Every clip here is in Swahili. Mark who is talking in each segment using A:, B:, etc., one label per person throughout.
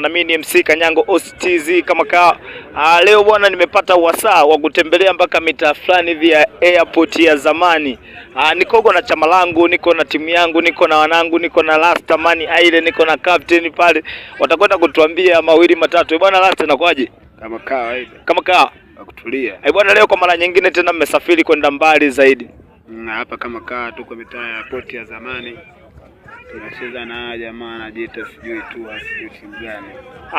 A: Na mimi ni MC Kanyango OCTZ kama ka. Leo bwana, nimepata wasaa wa kutembelea mpaka mitaa fulani hivi ya airport ya zamani. Niko na chama langu, niko na timu yangu, niko na wanangu, niko na Rasta Man Aile, niko na captain pale, watakwenda kutuambia mawili matatu. Bwana Rasta, inakuwaje?
B: Kama kawaida.
A: Kama kaa
B: Kutulia.
A: Eh bwana, leo kwa mara nyingine tena mmesafiri kwenda mbali zaidi.
B: Hapa kama kaa tuko mitaa ya poti ya zamani, tunacheza na jamaa anajiita sijui tu sijui timu gani.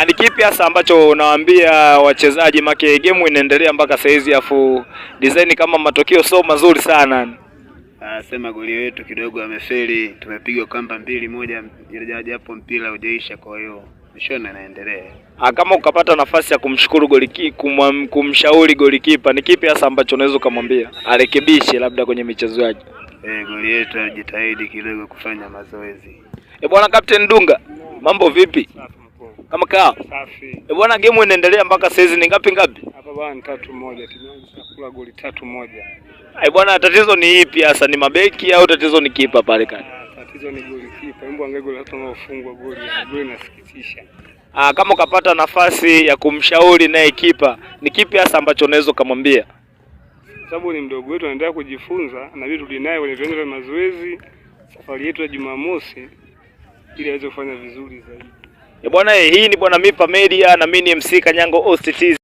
A: Ni kipi hasa ambacho unawaambia wachezaji, make game inaendelea mpaka saizi, afu design kama matokeo sio mazuri sana?
B: Sema goli wetu kidogo amefeli, tumepigwa kamba 2-1, japo mpira hujaisha, kwa hiyo mishona inaendelea.
A: Kama ukapata nafasi ya kumshukuru kumshauri golikipa, ni kipi hasa ambacho unaweza ukamwambia arekebishe labda kwenye michezo yake?
B: Goli yetu ajitahidi kidogo kufanya mazoezi.
A: Bwana Captain Dunga, mambo vipi?
C: Safi mkuu.
A: Kama kaa.
C: Safi.
A: Bwana, game inaendelea mpaka saizi ni ngapi ngapi?
C: Hapa bwana 3-1, timu yangu ishakula goli 3-1.
A: Bwana, tatizo ni ipi hasa? Ni mabeki au tatizo ni kipa pale kati?
C: Tatizo ni goli kipa. Hebu angalia goli hata unaofungwa goli, goli inasikitisha.
A: Kama ukapata nafasi ya kumshauri naye kipa, ni kipi hasa ambacho unaweza ukamwambia?
C: Sababu ni mdogo wetu anaendelea kujifunza na mimi turudi naye kwenye viwanja vya mazoezi safari yetu ya Jumamosi ili aweze kufanya vizuri zaidi.
A: Bwana, hii ni Bwana Mipa Media na mimi ni MC Kanyango OCT.